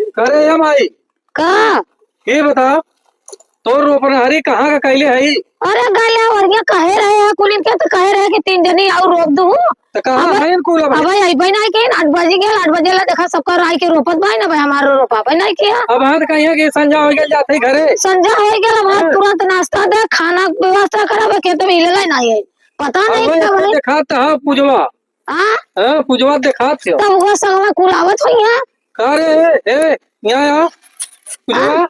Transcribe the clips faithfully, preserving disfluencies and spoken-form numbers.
करे ए माई, का? ये बता, तोर रोपनहरी कहाँ का कैले हई? अरे गले ओरिया कहे रहे हैं, कुलिन के तो कहे रहे कि तीन जनी और रोप दू। तो कहाँ अब, है कुल अब? अबे अइबे नहीं के, आठ बजे गेल, आठ बजे ला देखा सबका राई के रोपत बाई ना भाई, हमारो रोपा भाई नहीं किया। अब हाथ कहिया के संझा हो गेल जाते घरे। संझा हो गेल, अब हाथ हाँ। तुरंत नाश्ता दे, खाना व्यवस्था करावे के तो मिलला नहीं है। पता नहीं अब कब है। देखात ह पूजवा। हाँ? हाँ, पूजवा देखात ह। तब वो संगवा कुल आवत होई है। का रे, ए, ए, यहाँ आ। पूजवा। हाँ?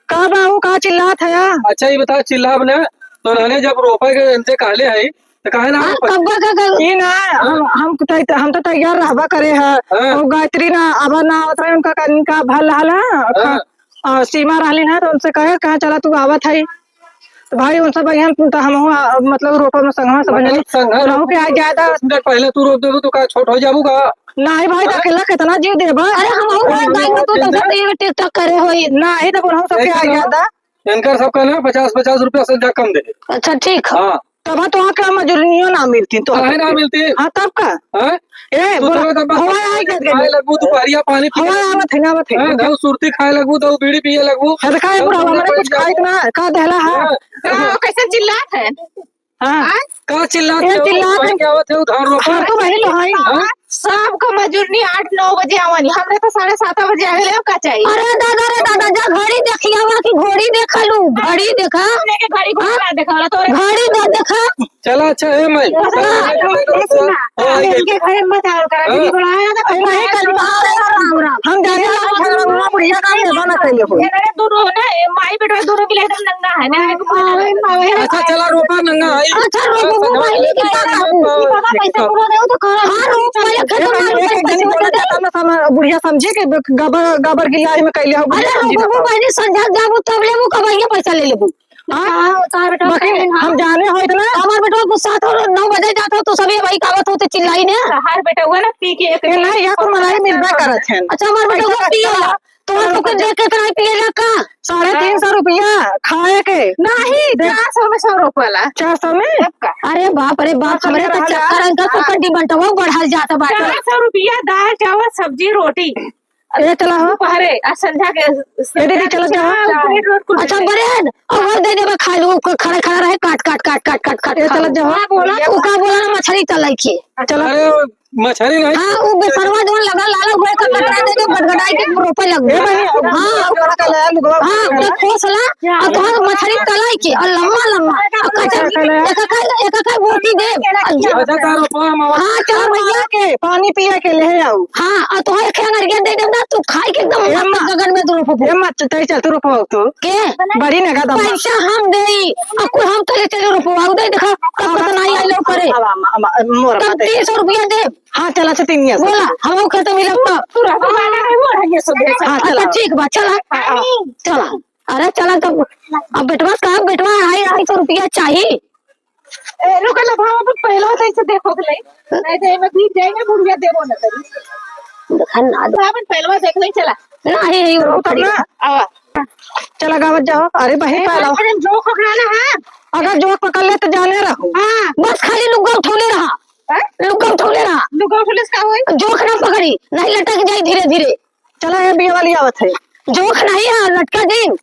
का बाबू, का चिल्लात है? अच्छा, ये बताओ, चिल्लाब ना, तो रहने जब रोपे के इनसे कहले है, तो काहे ना हाँ, रोपे? कब्बा का कर- ई ना, हाँ। हम, हम तो तै-, हम तो तैयार रहबा करे है। हाँ। वो गायत्री ना, अब ना आवत रहे, उनका कनिका भल हल है, हाँ। आ, सीमा रहलिन है, तो उनसे कहे, कहाँ चला तू आवत है? तो भाई, उनसे बढ़िया तो हमहू, आ, मतलब, रोपब में संगवा से मतलब, बढ़िया। संगवा उनहू के आ ज्यादा। दस मिनट पहले तू रोप देबू, तो का छोट हो जाबू का? नहीं भाई, हाँ? अकेला कितना जीव देबा? अरे, हम और अरे, गाय में तो अरे, दस दिन में टिक टक करे होई। नहीं, तो उनहू सबके आ देखा ना, ज्यादा। इनकर सबका ना पचास पचास रुपया संझा कम दे। अच्छा, ठीक है। हाँ। तब तो वहाँ के मजूरियों ना मिलती तो। काहे ना मिलती? हाँ, तब का? हाँ? ए, तू बोला, तो बस हवा आई के खाए लगबू, दुपहरिया पानी पिए हवा लगबू। आवत है ना, आवत है। हाँ, दऊ सुरती खाए लगबू, दऊ बीड़ी पिए लगबू। हाँ, तो काहे दऊ बुढ़ावा, मने कुछ खाइत ना, का देहला है? हाँ। का, कैसे चिल्लात है? हाँ। आय? का चिल्लात ए, है? चिल्लात भाई है। क्या होत है उधार रोपा? हाँ, तो वही तो है। हाँ? सबको मजूरनी आठ नौ बजे आवनी, हमरे तो साढ़े सात बजे आवे, अब का चाहिए? अरे दादा रे दादा, जा घड़ी देखिया हुआ कि घोड़ी देखा लू, घड़ी देखा। हमने के घड़ी घोड़ा हाँ? ना देखा वाला, तोरे घड़ी ना देखा। चला, अच्छा, ए माई। हाँ, हाँ, हाँ, हाँ, हाँ, हाँ, इनके घरे मत आवा करा, हाँ। दीदी बुलाया ना, तो अरे, नहीं, कल बात है, राम, राम। हम जाने वाला है, राम, राम, बुढ़िया काम लेबा ना कैले हो। ये मेरे दोनों ना, ए, माई बेटवा दोनों मिले एकदम नंगा है, ना, एक माई, माई। अच्छा, चला, रोपा नंगा है। अच्छा, रोपा, वो पहले की बात है। बाबा, पैसा पूरा दे, तो कहाँ? हाँ, रोप, पहले खेत में एक, एक, एक जनी बोला जाता ना, सम-, बुढ़िया समझे के गबर, गबर गिल्ला में कैले हो, अरे, बुढ़िया समझी रोपा, ना। वो पहले संझा जाबू, तब लेबू, कब आइए पैसा ले लेबू। हाँ? हाँ, का बेटा, बाकी पहले ना। हम जाने होइत ना। हमार बेटवा गुस्सा था, नौ बजे जात हो तो सभी भाई कावत होते चिल्लाई ने। हर बेटवा ना पी के एक ए, नहीं, यहाँ तो मलाई मिलबे करत है। अच्छा, हमार बेटवा पैसा पी वाला। तो हम सबके देख के कराई पिए ला का? साढ़े तीन सौ रुपया खाए के। नहीं, देख। चार सौ में सौ रुपया ला। चार सौ में? सबका। अरे बाप रे बाप, हमरे तो चक्कर अंकल सबका डिमांडवा बढ़ल जात बाटे। चार सौ रुपया दाल, चावल, सब्जी, रोटी। ए, चला हो। दोपहरे, आ संझा के ए, दीदी, चला जाओ। हाँ, ब्रेड रोल कुल अच्छा, दे। ब्रेड, और दे देबा खाए लो, खड़ा, खड़ा रहे, काट, काट, काट। ए, चला जाओ। हाँ, बोला, तू का बोला ना, मछली तलाई के। चला। अरे, मछली नहीं। हाँ, वो बेसरवा जौन लगा, लाला हुए का कटरा दे दे, गटगटाई के रोपे लग ए, गया। बहिनी, हाँ। हाँ, तो खोसला, और तोहर मछली तलाई के, और लम्बा, लम्बा, और कचर, एक का, एक का बोटी दे। अच्छा, तार रोपा, मामा। हाँ, चलो भैया। के पानी पिए के ले आओ। हाँ, और तोहर एक अंगरिया दे देब ना, तू खाई के एकदम ए अम्मा, गगन में तू रोपबू। ए अम्मा, तू तई चल, तू रोपवाओ तू। के? बड़ी नगा दम्मा। पैसा हम देई, और कुल हम तले चले रोपवाओ दे, देखा, कब हाँ, कतना आई लो करे। हाँ, हाँ, हाँ, मोर तब बात है। तीन सौ रुपया दे। हाँ, चला, अच्छा, तीन सौ। बोला, हम खेत में लगता। तू रह, तू गाना है, वो रहिए सब दे। हाँ, अच्छा, चला। ठीक बा, चला। हाँ, हाँ। चला। अरे, चला तब, अब बेटवा का, बेटवा अढ़ाई, अढ़ाई सौ रुपया चाही। ए, रुका ना, भाव अपन पहलवा से ऐसे देखो के नहीं। नहीं तो एमे भीग जाएंगे, बुढ़िया देबो ना करी। देखा ना, भाव अपन पहलवा देख ले, चला। ना, हे, हे, वो रुका खड़ी। ना, आवा। चला गावत जाओ। अरे बहिन, ए, पहलवा। अरे जो खखड़ा ना, हाँ। अगर जो पकड़ ले तो जाने रहो। हाँ। बस खाली लुग्गा उठौले रहा। हाँ? लुग्गा उठौले रहा। लुग्गा उठौले से का होई? जोख ना पकड़ी, नहीं लटक जाई धीरे धीरे। चला, ये बिया वाली आवत है। जोख नहीं है, लटका दी।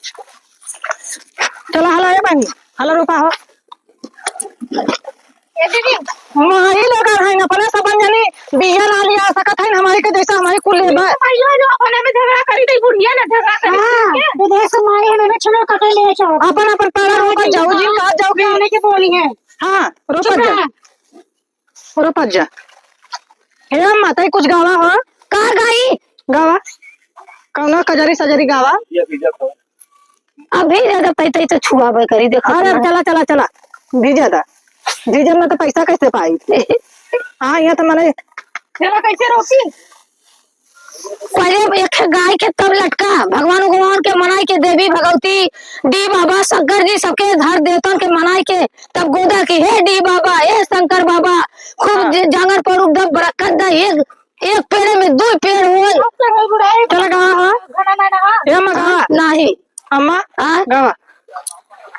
चला, हला, ए बहिनी, हला रोपा हो। ए दीदी। माई लोग है ना, अपने सब जनी बिया ना लिया सकत है, हमारे के जैसे हमारे कुल लेबा। माई जो अपने में झगड़ा करी, तो बुढ़िया ना झगड़ा करी, हाँ, ठीक है? विदेश माई हमें में छुनो कटे ले जाओ। अपन, अपन पारा रोपा जाओ, जिन कहा जाओ कि हमने के बोली है। हाँ, रोपा चुप जा। रह। रोपत जा। हे अम्मा, तई कुछ गावा हो? का गाई? गावा। कौनो कजरी सजरी गावा। अभी ज्यादा तई तई तो छुआबे करी, देखो अरे, तो। चला, चला, चला। भीजे दा। भीजे में तो पैसा कैसे पाई? हाँ, यहाँ तो मने चला, कैसे रोपी? पहले एक ठे गाय के तब लटका, भगवान उगवान के मनाई के, देवी भगवती, डी बाबा, शंकर जी, सबके धर देवतन के मनाई के, तब गोदा के, "हे डी बाबा, हे शंकर बाबा, खूब हाँ। जे-, जांगर पर उपजा बरकत दा, एक, एक पेड़ में दो पेड़ होए।" चला गावा, हाँ। घना ना, ना, हाँ। ए अम्मा, गावा। हाँ, नहीं। अम्मा, हाँ। गावा।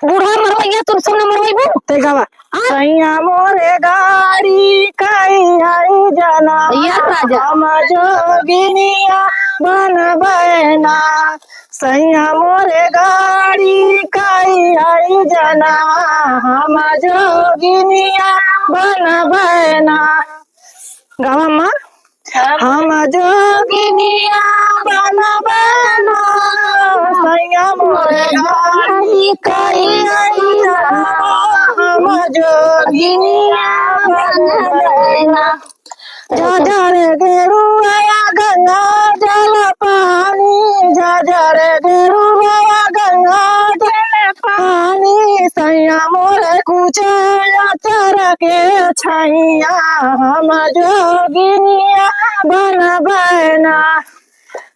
बूढ़ा मरवैया, तुम सब न मरवैबू। ते गावा। आ? सैया मोरे गाड़ी कई आई जना, या राजा। हम जोगिनिया बनबैना। सैया मोरे गाड़ी कई आई जना, हम जोगिनिया बनबैना। गावा माँ। हम जोगिनिया बनबैना, सैया मोरे गाड़ी कई आई जना, हम जोगिनिया बनबैना। जा जा रे गेरुआ गंगा जल पानी, जा जा रे गेरुआ गंगा जल पानी, सैया मोरे कुछ अचर के छैया, हम जोगिनिया बनबैना।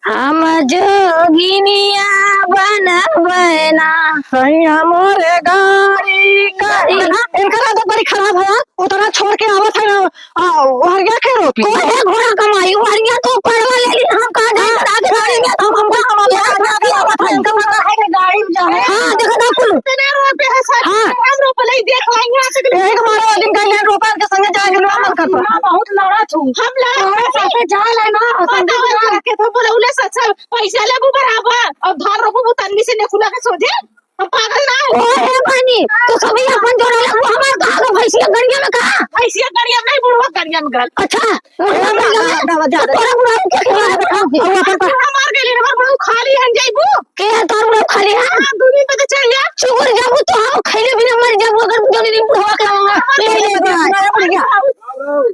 हम जोगिनिया बनबैना। सैया मोरे गाड़ी का। इनकर आदत बड़ी खराब है, उतना छोड़ के आवत है ना, आ, ओहरिया के रोपी। कोई है घोड़ा कमाई, ओहरिया तो पड़वा ले ली, हम कहाँ जाए, हाँ। आगे बढ़ेंगे, तो हम, हम, हम, हम, हम, हम, हम, हम, इनका पता है कि गाड़ी में जा रहे हैं। हाँ, देखो, देखो, कुल। इतने रोपे हैं, सर। हाँ। हम रोपले ही देख लेंगे, यहाँ से भी। एक मारो, दिन का यहाँ रोपा के संगे जाएंगे, लो, मत कर। हाँ, बहुत लड़ा तू। हम लड़ा तू। साथे जा ले ना, पता है, जाके तो बोले, उन्हें सच, सच, पैसा लेबू बराबर, और धान रोपबू तन्नी से नेकुला के सोझे। हम पागल ना हो। ओ हे बहिनी, तू सभी अपन जोड़ा ले, वो हमार कहाँ का भैंसिया गड़िया में कहाँ? भैंसिया गड़िया में नहीं, बुढ़वा गड़िया में गल। अच्छा, बुढ़वा गड़िया में। जा, जा, जा, जा। तोरा बुढ़ऊ के खेला है, बैठा के। अब अपन पर। बुढ़वा मार गइले, हमार बुढ़ऊ खाली हन जाइबू। के है तोर बुढ़ऊ खाली है? हाँ, दू दिन तक चल जा। चुगुर जाबू तो हम खैले बिना मर जाबू, अगर दू दिन बुढ़वा के आऊंगा। ले, ले, ले, ले, ले, ले।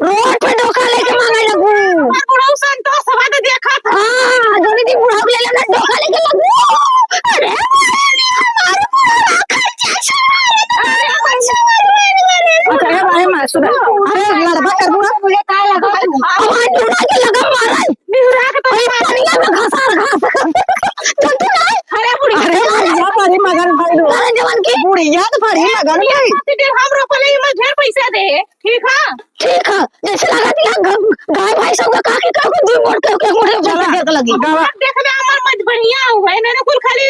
रोड पे डोका लेके मांगे लगू। हमार बुढ़ऊ संतोष हवा दे देखा था। हाँ, जोनी दी बुढ़ऊ ले लेना, डोका लेके लगू। अरे, मारे नी, हमार बुढ़ऊ खर्चा से मारे। अरे, पैसा मारे, मारे, मारे। अच्छा, ए भाई, मार, सुनो। अरे, लड़बा कर बुढ़ऊ। मुझे काय लगा? हमार बुढ़ऊ के लगा मारे। बिहुरा के तो अरे, पनिया में घसार घास। जानते ना? अरे, बुढ़िया। अरे, बुढ़िया बड़ी मगन भइल हो। अरे, जवन की बुढ़िया तो बड़ी मगन भइल। खातिर हम रोपले, एमे ढेर पैसा दे, ठीक है? ठीक है, जैसे लगा दिया ग-, गाय भैंस होगा, का के का को दुई मोड़ के, एक मोड़ के चला, देख लगी। गावा। देखबे, हमार मत बढ़िया हुआ है, इन्हें कुल खाली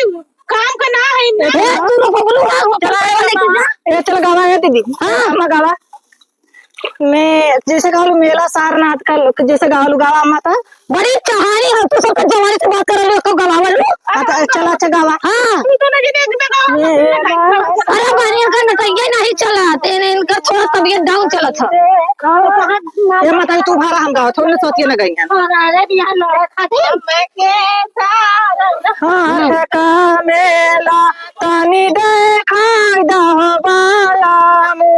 काम का ना है, इन्हें। ए, तू रो बबलू, हाँ, हो, चला, चला, ए, चला, गावा है दीदी। हाँ। चला, गावा। मैं जैसे कहलू मेला सारनाथ का लोग, जैसे गावलू गावा माता। बड़ी चहानी हो तू, सबके जवानी से बात कर रहे हो, गवावल लो। हाँ, तो चला, अच्छा, गावा। हाँ। तू तो नहीं देख में गावा। मेला अरे, बहनी, इनका नटैया नहीं चला, तेने इनका थोड़ा तबीयत down चला था। ये माता, तू भाड़ा हम गावा, थोड़े सोच के न गई हैं। अरे, बिहार लड़ा खातिर। हाथ का मेला तनी देखाई दह बालामू।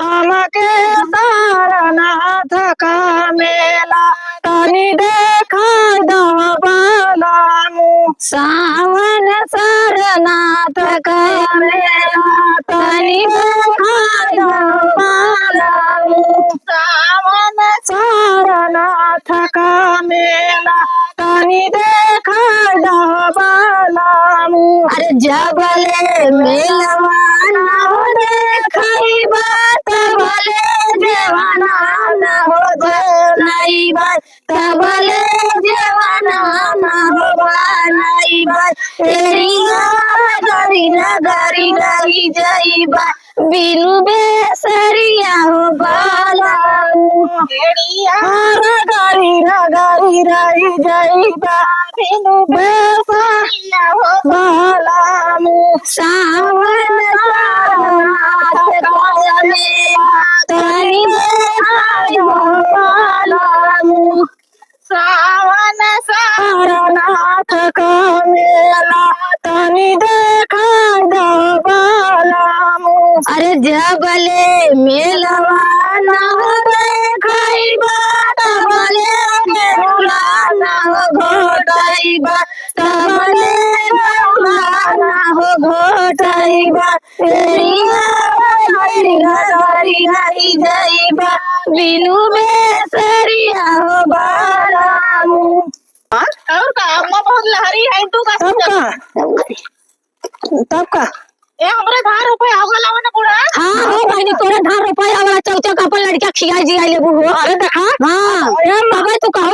हमके सारनाथ का मेला तनी देखाई दह बालामू। सावन सारनाथ का मेला तनी देखाई दह बालामू। सावन सारनाथ का मेला तनी देखाई दह बालामू। अरे जबले मेलवा ना हो देखइबा, तबले जेवना ना हो बनइबा, तबले जेवना ना हो बनइबा। एड़िया गरी रगरी रहि जइबा, बिनु बेसरिया हो बालामू। एड़िया रगरी रगरी रहि जइबा, बिनु बेसरिया हो बालामू। सावन सारनाथ का मेला तनी देखाई हो बालामू। सावन सारनाथ का मेला तनी देखाई दह बालामू। अरे जबले मेलवा ना देखइबा, तबले गेहुआ ना हो घोटइबा, तबले गेहुआ ना हो घोटइबा। एड़िया गरी रगरी रहि जइबा, बिनु बेसरिया हो बालामू। हाँ? और का, अम्मा बहुत लहरी है, तू का तब सोचत? का? तब का? ए, हमरे धान रोपे आवे वाला ना बूढ़ा। हाँ, हो बहिनी, तोरे धान रोपे आवे वाला, चौचक अपन लड़का खिया जिया लेबू हो। अरे देखा। हाँ। अरे बाबा, तू कहो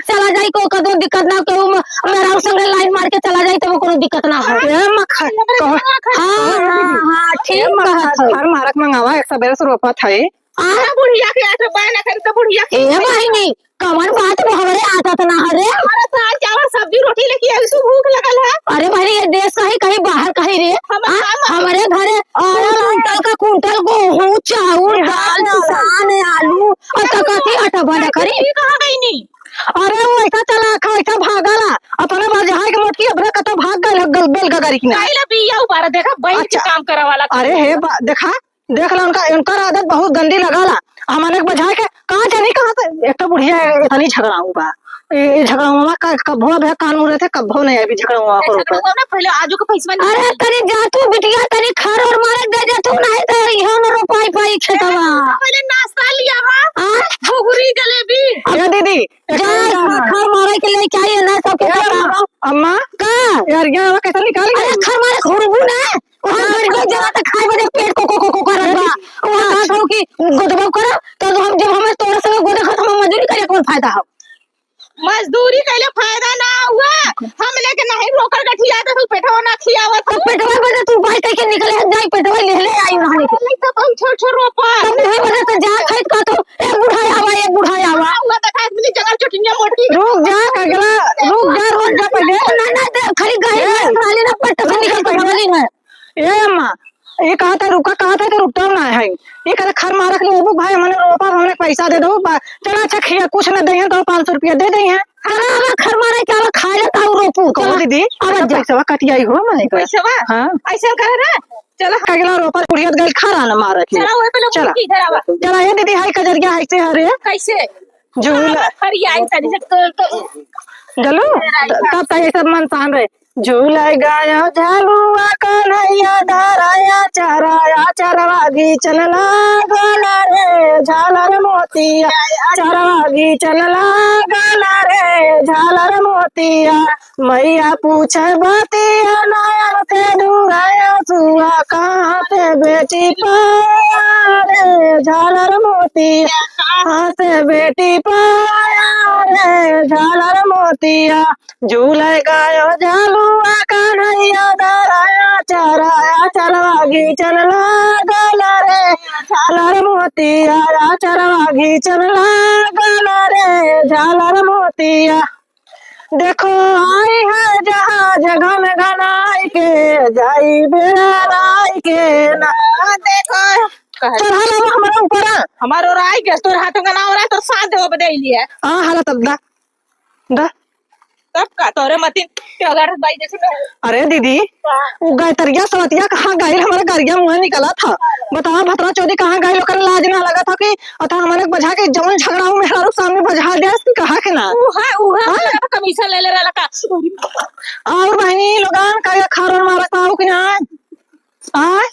चला जाई, को कदो दिक्कत ना, केहू म-, मेहरारू संगे लाइन मार के चला जाई, तब कोनो दिक्कत ना हो। ए मक्खन, कहो। हाँ, हाँ, हाँ, ठीक कहत हो। हर मारक मंगावा, सबेरे से रोपत है। अरे बुढ़िया के आटे बाय ना करी तो बुढ़िया के ए बहिनी, कवन बात वो हमरे आदत ना हरे? अरे दाल चावल सब्जी रोटी लेके आई, सु भूख लगल है। अरे बहिनी, ये देश कहीं, कहीं बाहर कहीं रे। हम हाँ? काम हमरे घरे आधा कुंटल का कुंटल गेहूं, चाउर, ये दाल, हाथ में किसान, आलू, और ये तकती आटा बना करी। ये कहाँ गई नी? अरे वो ऐसा चला खा, ऐसा भागला, अपना बजहा के मोटकी अपना कतो भाग गल, गल, बैल गगरी की ना। काइला बिया उबारा, देखा, बैल के अच्छा। काम करा वाला अरे हे बा-, देखा, देख ला, उनका, उनकर आदत बहुत गंदी लगाला। हमने के बजाय के कहाँ जानी कहाँ से, एक तो बुढ़िया है, इतनी झगड़ाऊ बा। ये, ये झगड़ाऊ बा, क-, कब्बो अब है कान मुड़े थे, कब्बो नहीं अभी झगड़ाऊ करो पे। झगड़ाऊ ना, पहले आजू के पैसवा अरे निकाल। तनी जा तू बिटिया, तनी खर और मारे दे दे तू, नहीं तो इहो न रोपाई पाई खेतवा। पहले नाश्ता लिया हा, हाँ? घुघरी जलेबी। अरे दीदी, जा, खर मारे के लेके आई है ना, सबके ए, बताओ। अम्मा, अम्मा, का? यार, ये वाला कैसा निकाल गया? अरे, खर मारे घुरबू ना। वहाँ घर के जगह तक खाए बजे पेट को, को, को, को करत बा। वहाँ कहा था कि गोदबा करो, तो हम, जब हमें तोरे संगे गोदे खा, तो हम मजदूरी करे, कौन फायदा हो? मजदूरी कैले फायदा ना हुआ। हम लेके नहीं रोकर गठिया, तो तू पेटवा ना खियावत तो हो। पेटवा बजे तू बाई कह के निकले, जाई पेटवा ले ले आई वहाँ निकले। तो हम छोट छोट रोपा। तब वही वजह से जा खाइत का तो ए बुढ़ा आवा, ए बुढ़ा आवा। हुआ तो खाए अपनी जगह चुटिया मोटी। रुक जा, कगला, रुक जा, रुक जा पहले। ना, ना, दे, खाली गई ए। ना, खाली ना पट्ट से निकल के भागी ना। ए अम्मा, ये कहा था रुका, कहा था तो रुकता ना है। ये कहते खर मारक ले, "अबू भाई, हमने रोपा, हमने पैसा दे दो।" बा-, चला अच्छा खिया, कुछ ना देंगे तो पाँच सौ रुपया दे देंगे। चला, अब खर मारे के आवा, खाए ले ताऊ रोपू तो। चलो दीदी, अब अच्छा जा। पैसवा कटियाई हो, मने का। पैसवा? हाँ। ऐसे करे ना, चलो। कगला रोपा बुढ़िया गइल खरा न मारे के। चला, वही पे लोग चला। की इधर आवा। चला, ये दीदी, हाय कजरिया, हाय से हरे। कैसे? झूला। हाँ, हरियाई तनी से तो, तो। चलो, इधर आई। त-, तब तक ये सब मन शांत रहे। झूला गायो झलुआ कन्हैया धराया चराया चरवा घीचन लागल रे झालर मोतिया। चरवा घीचन लागल रे झालर मोतिया। मैया पूछे बतिया नयन से ढूंढाया सुआ कहाँ से बेटी पाया रे झालर मोतिया, कहाँ से बेटी पाया रे झालर मोतिया। झूले गायो झलुआ कन्हैया धराया चराया चरवा घीचन लागल रे झालर मोतिया, चरवा घीचन लागल रे झालर मोतिया। देखो आई है जहाज घन घनाई के, जाई बेराई के ना। देखो। चढ़ा लावा हमारा ऊपर आ। हमारो राई के तोर हाथ में ना हो रहा है, तो साथ देबो बदे लिए। हाँ, हाला तब दा। दा। तब का तोरे मतिन के अगर बाई जैसे में अरे दीदी, हाँ। वो गायत्रिया सवतिया कहाँ गइल? हमारा गरिया मुँह निकला था। बतावा भतरा चोदी कहाँ गइल? ओकर लाज ना लगा था कि अथा हमने बजा के जवन झगड़ा हो मेहरारू सामने बजा दे, इसकी कहा के ना। ऊ है, ऊ है, हाँ? मेरा तो कमीशन ले ले रहा का। और बहनी लोगन का ये खारन मारत पाऊ कि ना? आय?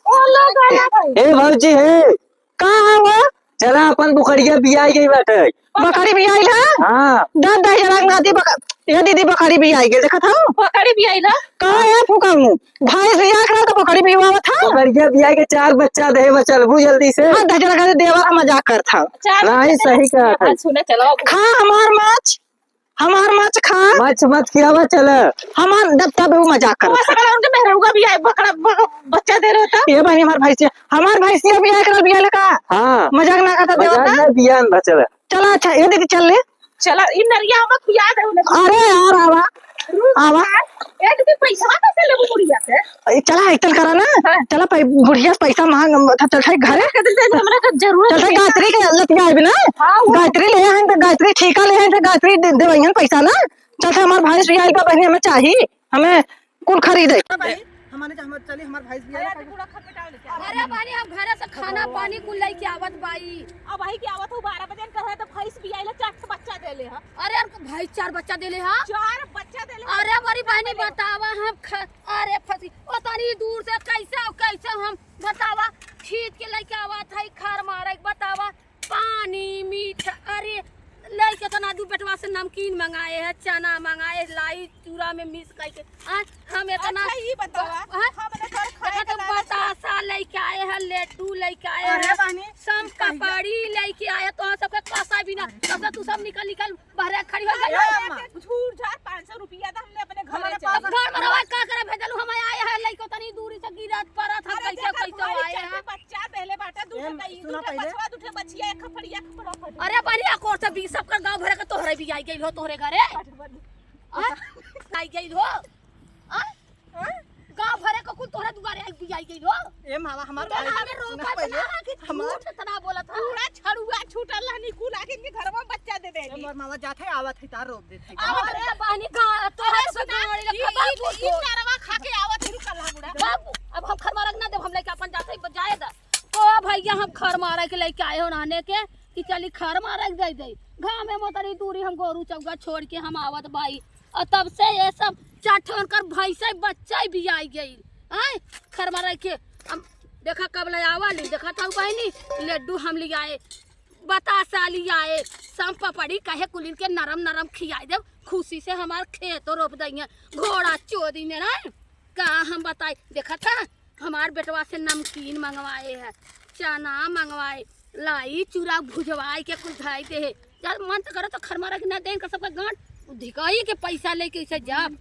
ओ लो गया भाई। ए भौजी हे, का हवा? चला अपन बुखड़िया बियाई गई बाटे। बकरी बियाई ना? हाँ। दस दस हजार के नाती बक-, ए दीदी बकरी बियाई गई, देखत हौ? बकरी बियाई ना? का है फुकाऊ? भैंस बियाई करा तो बकरी बियावत हौ? बुखड़िया बियाई के चार बच्चा दे बचल बू जल्दी से। हाँ, दस हजार का देवा मजाक करत हौ। चार नहीं, बच्चा सही दे। कहा था। सुने चलो। खा हमार माछ। हमार माछ खा। माछ मत खियावा, चला। हमार दब तब वो मजाक करत बस है। अगर उनके मेहरुआ भी आए, बकरा, ब-, बच्चा दे रहे हो तो? ये बहनी, हमार भैंसिया, हमार भैंसिया भी आए, कल बिया लगा। हाँ। मजाक ना करता देवा मजाक का? ना, बिया ना, चला। चला, अच्छा, ये दीदी, चल ले। चला, इन नरिया में खिया दे उन्हें। अरे यार, आवा, रुक आवा। यार, ये दीदी, पैसा कैसे लेबू बुढ़िया से? ए, चला, ऐसन करा ना। हाँ। चला, पै-, बुढ़िया से पैसा मांग, चल, चल, घरे। चल, चल, हमरा के जरूरत चल, चल, है। गायत्री के लतिया आइबे ना। हाँ, वो गायत्री ले हैं, तो गायत्री ठीका ले हैं, तो गायत्री दे, देवइहन पैसा ना। चल, चल, हमार भैंस भी आइल बा, बहनी, हमें चाही। हमें कुल खरीदे। भाई, हमारे, हमारे, चली, हमारे भैंस भी आइल बा। अरे, बानी, हम घरे से खाना पानी कुल लेके आवत बाई। अब वही के आवत हो, बारह बजे कहे तो भैंस भी आइल, चार ठो बच्चा देले ह। अरे, हमको भैंस चार बच्चा देले ह। चार बच्चा देले ह। अरे, हमारी बहनी, बतावा, हम ख-, अरे फंसी, ओ तनी दूर से कैसे, कैसे हम बतावा, खींच के लेके आवा था, खर मारे के बतावा, पानी, मीठा, अरे लइके तना दू बेटवा से नमकीन मंगाए है, चना मंगाए, लाई चूरा में मिस करके, आ, हम इतना अच्छा, ई बतावा, ब-, हाँ? हम ना तोर खाए देखा के तो लालच में बतासा लेके आए हैं, लड्डू लेके आए अरे हैं, बहनी, सम कुछ कहिया। पापड़ी लेके आए, तो सबके कसा भी ना, अरे। तब से तू सब निकल निकल बहरे खड़ी हो गई। अरे अम्मा। झूठ झाट पाँच सौ रुपया तो हमने अपने घरे हमारे चले। पास घर में रवा का करे भेजलू, हम आए हैं, लइको तनी दूरी से गिरत पड़त, हम अरे कैसे देखा, कैसे भाई आए चार हैं। बच्चा देले गइल हो तोहरे घरे? हाँ? आई गइल हो? हाँ? हाँ? गाँव भरे को कुल तोहरे दुआरे आई, आई गइल हो? ए मामा, हमार तू तो भाई हमें रोकत ना पहिले, ना कि हमार झूठ इतना बोलत है। पूरा छड़ुआ छूटल रहनी, कुल आके इनके घरवा में बच्चा दे देनी। ए मोर मामा जात है, आवत है, तार रोक देत है। आवत है बहनी, गाँव तोहरे अरे से सुना, दौड़ के ई, खबर ई, बोल ई दो। नरवा खा के आवत है, रुका ला बुढ़ा। बाबू, अब हम खरमारा के ना देब, हम लेके अपन जात है, जाए दा। ओ भैया, हम खरमारा के लेके आए हो रहने के कि चली खरमारा के दे दे। गाँव में मोतरी दूरी हम गोरू चौगा छोड़ के हम आवत बाई। और तब से ये सब चार ठे उनकर भैंसे बच्चा भी आई गई। आय, खरमारा के हम देखा कब ले आवा ली, देखा था बहनी, लड्डू हम ले आए, बतासा ले आए, सम पपड़ी कहे कुलिन के नरम नरम खियाई देब, खुशी से हमार खेतो रोप दइहें, घोड़ा चोदी में ना। का हम बताई, देखा था हमार बेटवा से नमकीन मंगवाए है, चना मंगवाए, लाई चूरा भुजवाए के कुल धई दे है। यार मन तो करो तो खरमारा के ना देन का सबका गांठ धिकाई के पैसा लेके इसे जाब।